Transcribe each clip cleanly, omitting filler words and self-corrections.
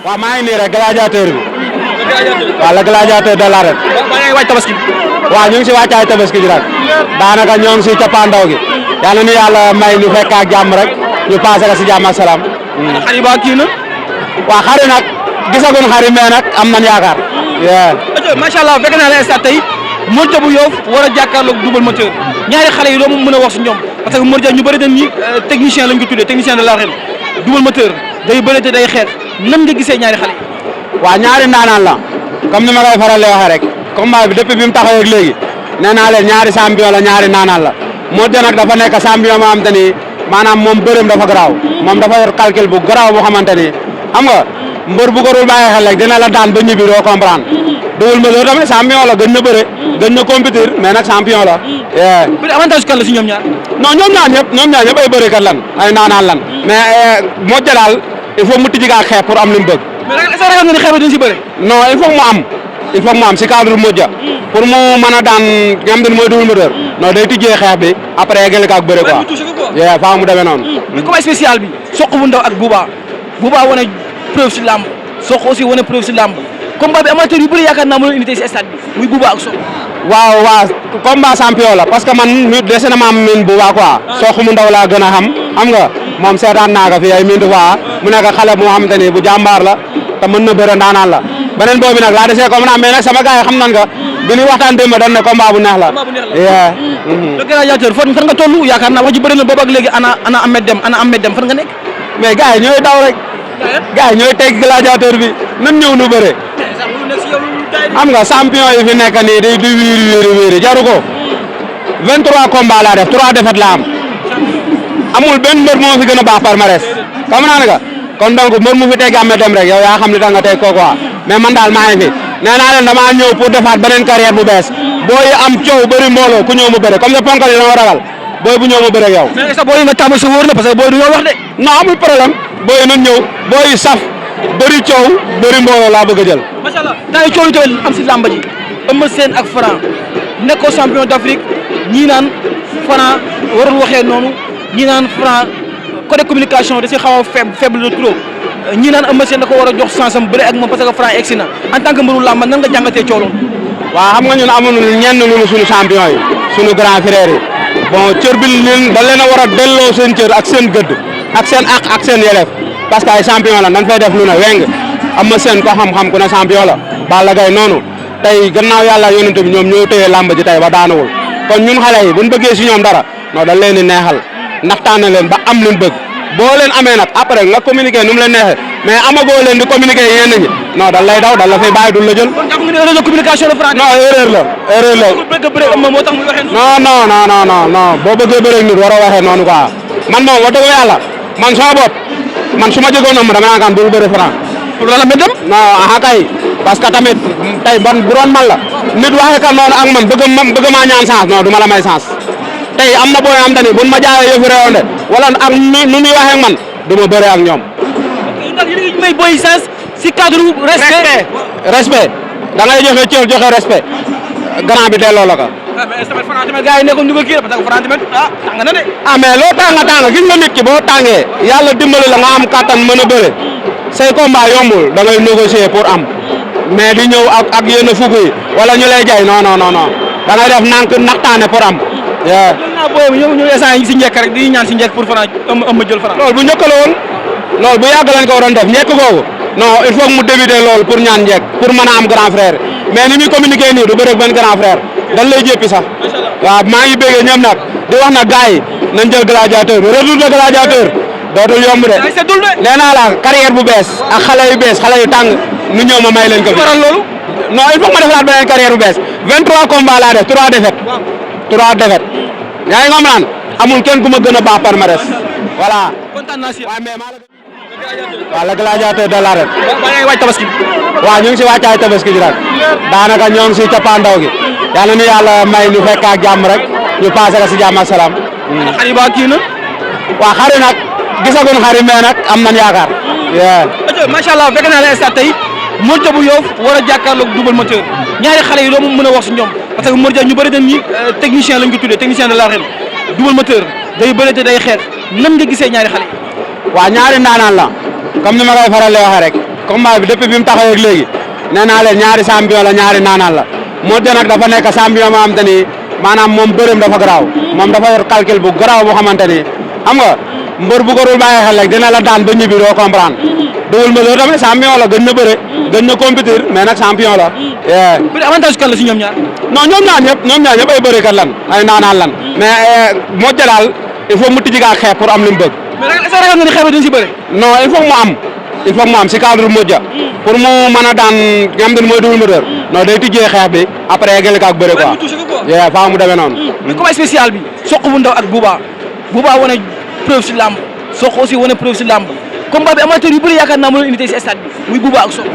waaw maa ngi nii rek gladiateur bi. waaw le gladiateur de l'arène. maa ngi waaj tabaski. waaw ñu ngi si wàccaay tabaski ji rek daanaka ñoo ngi si cappaandaw gi yàlla ni yàlla may ñu fekk ak jàmm rek ñu passé ko si jàmm ak salaam. xar yi ba kii na. waaw xari nag gisaguñ xari mais nag am nañ yaakaar. macha allah fekk naa la stade tey Modou Dia bu Yoff war a jàkkaarloog Double Moteur ñaari xale yi doo mën a wax si ñoom parce que Modou Dia ñu bëri dañ ni technicien lañ ko tuddee technicien de l'arène Double Moteur day bëri te day xeex nan nga gisee ñaari xale yi. waaw ñaari ndaanaan la comme ni ma koy faral di waxee rek combat bi depuis bi mu taxawee ak léegi nee naa leen ñaari champion la ñaari ndaanaan la Modou Dia nag dafa nekk champion moo xamante ni maanaam moom bëreem dafa garaaw moom dafa yor calcul bu garaaw boo xamante ni xam nga mbër bu ko dul bàyyi xel rek dina la daan ba ñibbi doo comprendre Double Moteur tamit champion la gën na bëre gën na compétir mais nag champion la. bu dee avantage kan la si ñoom ñaar. non ñoom ñaar ñëpp ay bërekat lan ay ndaanaan lan mais Modou Dia daal il faut mu tijji ak xeex pour am li mu bëgg. mais est-ce que ragal nga ni xeex bi dañ si bëre. non il faut mu am si cadre Modou Dia pour mu mën a daan nga xam ne mooy Double Moteur non day tijjee xeex bi après eggale ko ak bëre quoi. faa mu demee noonu. mais combat spécial bi Sokh bu ndaw ak Bouba wane preuve si làmb Sokh aussi wane preuve si làmb combat bi amateur yu bëri yaakaar naa mënoon unité si stade bi muy Bouba ak Sokh. waaw combat champion la parce que man dese na ma am min Bouba quoi Sokh mu ndaw laa gën a xam nga moom seetaan naa ko fi ay minutes fois mu nekk xale moo xamante ni bu jàmbaar la te mën na bëre ndaanaan la beneen boobu nag laa desee comme naa mais nag sama gars yi xam nan nga bi ñuy waxtaan démb dañ ne combat bu neex la. le gladiateur fan nga toll yaakaar naa wax ji bëri na boobu ak léegi ana Ahmed Deme fan nga nekk. mais gars yi ñooy daw rek. gars yi ñooy teg gladiateur bi nan ñëw nu bëre. xam nga champion yi fi nekk nii di wiiri jaru ko 23 combats laa def 3 défaites la am amul benn mbër moo fi gën a baax palmarès xam naa ne ka kon donc mbër mu fi teg Ahmed Deme rek yow yaa xam li tax nga teg ko quoi mais man daal maa ngi fi nee naa leen damaa ñëw pour defaat beneen carrière bu bees booy am coow bëri mbooloo ku ñëw mu bëre comme ne ponkal yi dama ragal booy bu ñëw mu bëre yow. mais sa booy yi nga tàmbali sa wóor na parce que booy du ñoo wax de. non amul problème booy yi nañ ñëw booy yi saf bëri coow bëri mbooloo laa bëgg a jël. macha allah daa ngi coow yu tamit am si làmb ji Eumeu Sène ak Franc nekkoo champion d'Afrique ñii naan Franc warul waxee noonu ñii naan Franc côté communication da si xaw a faible de trop ñii naan Eumeu Sène da ko war a jox chance am bëre ak moom parce que Franc egsi na en tant que mbëru làmb nan nga jàngatee coow loolu. waaw xam nga ñun amuñu ñenn ñun suñu champion yi suñu grand frère yi bon cër bi da leen a war a delloo seen cër ak seen gëdd ak seen àq ak seen yelleef parce que ay champion la dañ fay def lu ne weng Eumeu Sène ko xam-xam ku ne champion la Balla Gaye noonu tey gannaaw yàlla yonent bi ñoom ñoo téye làmb ji tey ba daanawul kon ñun xale yi buñ bëggee si ñoom dara non dañ leen di neexal naxtaane leen ba am luñ bëgg boo leen amee nag après nga communiquer nu mu leen neexee mais amagoo leen di communiquer yenn ñi non dañ lay daw dañ la fay bàyyi dul la jël. kon jàpp nga ne erreur de communication la Franc. non erreur la. moo tax muy waxee non boo bëggee bëre nit war a waxee noonu quoi man moom wax dëgg yàlla man sama bopp man su ma jógoon am dama naan du bëre Franc. loolu la dem. non aha kay parce que tamit tey ban bu doon man la nit waxee ka noonu ak man bëgg maa ñaan chance non du ma la may chance tey am na booy am te ni buñ ma jaayee yëfu réewande wala ak nu muy waxee ak man du ma bëre ak ñoom. ndax yéen a ngi may booy chance si cadre respect da ngay joxe cër joxe respect grand bi delloo la ko. mais tamit Franc tamit gars yi nekkoon ñu ko kii parce que Franc tamit tàng na de. mais loo tàng gis nga nit ki boo tàngee yàlla dimbali la nga am kattan mën a bëre say combat yombul da ngay négocier pour am mais di ñëw ak yenn fukk yi wala ñu lay jaay non da ngay def nànk naxtaane pour am. waaw boobu ñu instant yi si njëkk rek di ñaan si njëkk pour Franc am jël Franc. loolu bu njëkk la woon loolu bu yàgg lañ ko waroon def njëkk googu non il faut mu débuter loolu pour ñaan njëkk pour mën a am grand frère mais ni muy communiquer nii du bëre ak benn grand frère dañ lay jéppi sax waaw maa ngi béggee ñoom nag di wax na gars yi nañ jël gladiateur bi retour de gladiateur dootul yomb de nee naa la carrière bu bees ak xale yu bees xale yu tàng nu ñëw ma may leen ko fi loolu non il faut ma defalaat beneen carrière bu bees 23 combats laa def 3 défaites yaa ngi nga naan amul kenn ku ma gën a baax palmarès voilà waaw le gladiateur de l'arène. maa ngi waaj tabaski. waaw ñu ngi si wàccaay tabaski ji rek daanaka ñoo ngi si cappaandaw gi yàlla ni yàlla may ñu fekk ak jàmm rek ñu passé ko si jàmm ak salaam. xar yi ba kii na. waaw xari nag gisaguñ xari mais nag am nañ yaakaar. macha allah fekk naa la stade tey Modou Dia bu Yoff war a jàkkaarloog Double Moteur ñaari xale yi doo mën a wax si ñoom parce que Modou Dia ñu bëri dañ ni technicien lañ ko tuddee technicien de l'arène Double Moteur day bëri te day xeex nan nga gisee ñaari xale yi. waaw ñaari ndaanaan la comme ni ma koy faral di waxee rek combat bi depuis bi mu taxawee ak léegi nee naa leen ñaari champion la ñaari naanaan la Modou nag dafa nekk champion moo xamante ni maanaam moom bërëm dafa garaaw moom dafa yor calcul bu garaaw boo xamante ni xam nga mbër bu ko dul bàyyi xel rek dina la daan ba ñibbi doo comprendre Double Moteur tamit champion la gën na bëre gën na compétir mais nag champion la. bëri avantage kan la si ñoom ñaar. non ñoom ñaar ñëpp ay bërekat lan ay naanaan lan mais Modou daal il faut mu tijji ak xeex pour am li mu bëgg. mais est-ce que ragal nga ni xeex bi dañ si bëre. non il faut mu am si cadre Modou pour mu mën a daan nga xam ne mooy Double Moteur non day tijjee xeex bi après eggale ko ak bëre quoi. faa mu demee noonu. mais combat spécial bi Sokh bu ndaw ak Bouba wane preuve si làmb Sokh aussi wane preuve si làmb combat bi amateur yu bëri yaakaar naa mënoon indi si stade bi muy Bouba ak Sokh.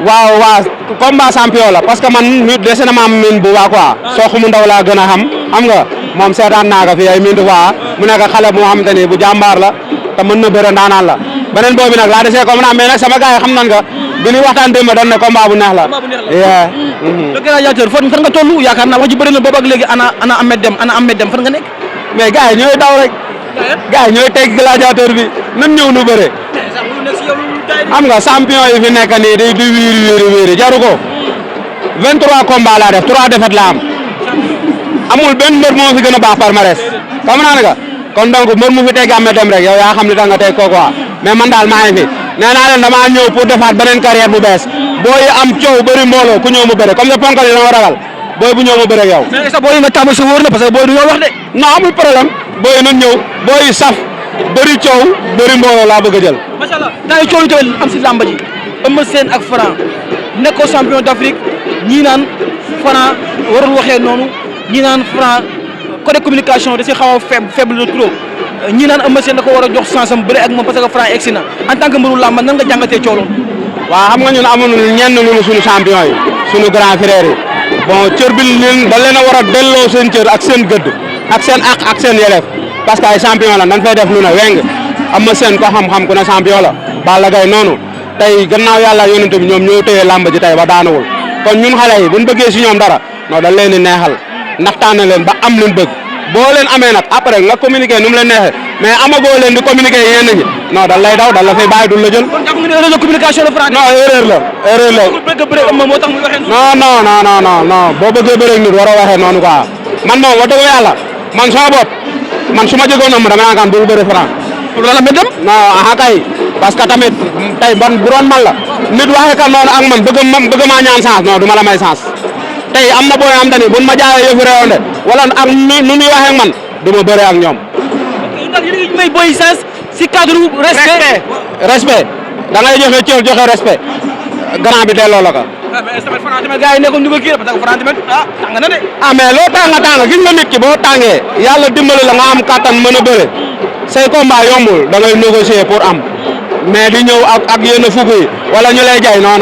waaw combat champion la parce que man mi dese na ma am min Bouba quoi. Sokh mu ndaw laa gën a xam nga moom seetaan naa ko fi ay minutes fois mu nekk xale moo xamante ni bu jàmbaar la te mën na bëre ndaanaan la beneen boobu nag laa desee comme naa mais nag sama gars yi xam nan nga bi ñuy waxtaan démb dañ ne combat bu neex la. le gladiateur fan nga toll yaakaar naa wax ji bëri na boobu ak léegi ana Ahmed Deme fan nga nekk. mais gars yi ñooy daw rek. gars yi ñooy teg gladiateur bi nan ñëw nu bëre. xam nga champion yi fi nekk nii di wiiri jaru ko 23 combats laa def 3 défaites la am amul benn mbër moo fi gën a baax palmarès xam naa ne ka kon donc mbër mu fi teg Ahmed Deme rek yow yaa xam li tax nga teg ko quoi mais man daal maa ngi fi nee naa leen damaa ñëw pour defaat beneen carrière bu bees booy am coow bëri mbooloo ku ñëw mu bëre comme ne ponkal yi dama ragal booy bu ñëw mu bëre ak yow. mais sax booy nga tàmbali sa wóor na parce que booy du ñoo wax de. non amul problème booy nañ ñëw booy saf bëri coow bëri mbooloo laa bëgg a jël. macha allah temps yii coow yu tamit am si làmb ji Eumeu Sène ak Franc nekkoo champion d'Afrique ñii naan Franc warul waxee noonu ñii naan Franc côté communication da si xaw a faible de trop ñii naan Eumeu Sène da ko war a jox chance am bëre ak moom parce que Franc egsi na en tant que mbëru làmb nan nga jàngatee coow loolu. waaw xam nga ñun amuñu ñenn ñu suñu champion yi suñu grand frère yi bon cër bi da leen a war a delloo seen cër ak seen gëdd ak seen ak seen yelef parce que ay champion la dañ fay def lu ne weng Eumeu Sène ko xam-xam ku ne champion la Balla Gaye noonu tey gannaaw yàlla yonent bi ñoom ñoo téye làmb ji tey ba daanuwul kon ñun xale yi buñ bëggee si ñoom dara non dañ leen di neexal ndaxtaan na leen ba am luñ bëgg boo leen amee nag après nga communiquer nu mu leen neexee mais amagoo leen di communiquer yenn ñi non dañ lay daw dañ la fay bàyyi dul la jël. kon jàpp nga ne erreur de communication de Franc. non erreur la. bëgg a bëre Eumeu moo tax muy waxee. non boo bëggee bëre nit waroo waxee noonu quoi man moom wax dëgg yàlla man sama bopp man su ma jógoon Eumeu dama naan du bëre Franc. loolu la dem. non kay parce que tamit tey ban bu doon man la nit waxee ka noonu ak man bëgg maa ñaan chance non du ma la may chance tey am na booy am te ni buñ ma jaayee yëfu réewande wala ak nu ñuy waxee ak man du ma bëre ak ñoom. ndax yéen a ngi may booy chance si cadre respect da ngay joxe cër joxe respect grand bi delloo la ko. mais tamit gars yi nekkoon ñu ko kii parce que Franc tamit tàng na de. mais loo tàng gis nga nit ki boo tàngee yàlla dimbali la nga am kattan mën a bëre say combat yombul da ngay négocier pour am mais di ñëw ak yenn fukk yi wala ñu lay jaay non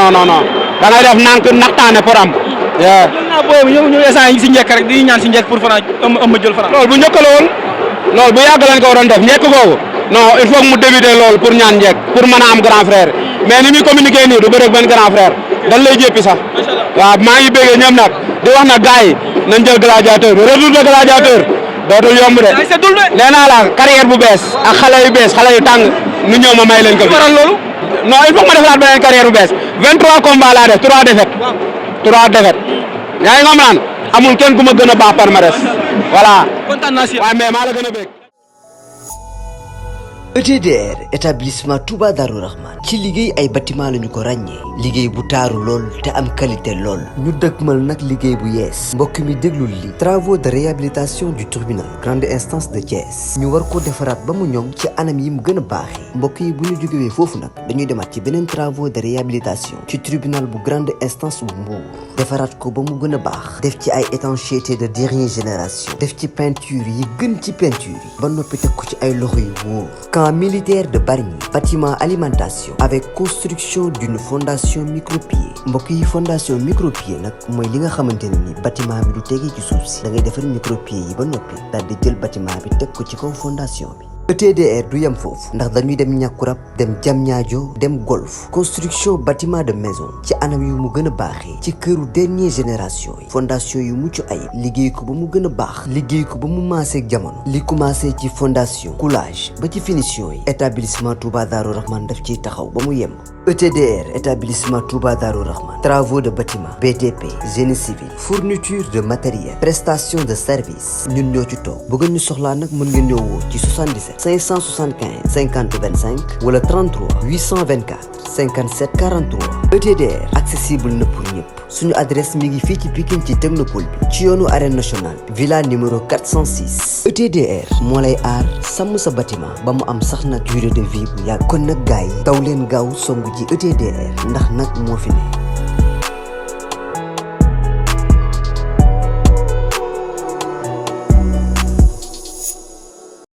da ngay def nànk naxtaane pour am. waaw booy bi ñu instant yi si njëkk rek di ñaan si njëkk pour Franc Eumeu jël Franc. loolu bu njëkk la woon loolu bu yàgg lañ ko waroon def njëkk googu non il faut mu débuter loolu pour ñaan njëkk pour mën a am grand frère mais ni muy communiquer nii du bëre ak benn grand frère dañ lay jéppi sax waaw maa ngi béggee ñoom nag di wax na gars yi nañ jël gladiateur bi retour de gladiateur dootul yomb de nee naa la carrière bu bees ak xale yu bees xale yu tàng nu ñëw ma may leen ko. waral loolu. non il faut ma defalaat beneen carrière bu bees 23 combats laa def 3 défaites. 3 défaites. yaa ngi naan amul kenn ku ma gën a baax palmarès voilà. kontaan naa si waaw mais maa la gën a bég. ETDR établissement Touba Darou Rahman ci liggéey ay bâtiment lañu ko ràññee liggéey bu taaru lool te am qualité lool ñu dëkkmal nag liggéey bu yees mbokk mi déglul li travaux de réhabilitation du tribunal grande instance de Thiès ñu war ko defaraat ba mu ñoŋ ci anam yi mu gën a baaxee mbokk yi bu ñu jógewee foofu nag dañuy demaat ci beneen travaux de réhabilitation ci tribunal bu grande instance bu Mbour defaraat ko ba mu gën a baax def ci ay étanchéité de dernière génération def ci peinture yi gën ci peinture yi ba noppi teg ko ci ay loxo yu wóor camp militaire de Bargny bâtiment alimentation avec construction d'une fondation micropieux mbokk yi fondation micropieux nag mooy li nga xamante ne ni bâtiment bi du tegee ci suuf si da ngay defar micropieux yi ba noppi daal di jël bâtiment bi teg ko ci kaw fondation bi ETDR du yem foofu ndax dañuy dem ñàkkurab dem Diamniadio dem golf construction bâtiment de maison ci anam yu mu gën a baaxee ci këru dernière génération yi fondation yu mucc ayib liggéey ko ba mu gën a baax liggéey ko ba mu maaseeg jamono li commencé ci fondation coulage ba ci finition yi établissement Touba Darou Rahman daf ciy taxaw ba mu yemb ETDR établissement Touba Darou Rahman travaux de bâtiment BTP génie civil fourniture de matériel prestation de service ñun ñoo ci toog bu ngeen ñu soxlaa nag mën ngeen ñoo woo ci 77 575 50 25 wala 33 824 57 43 ETDR accessible na pour ñëpp suñu adresse mi ngi fii ci Pikine ci technopole bi ci yoonu arène nationale villa numéro 406 ETDR moo lay aar sàmm sa bâtiment ba mu am sax nag durée de vie bu yàgg kon nag gars yi daw leen gaaw songu ji ETDR ndax nag moo fi ne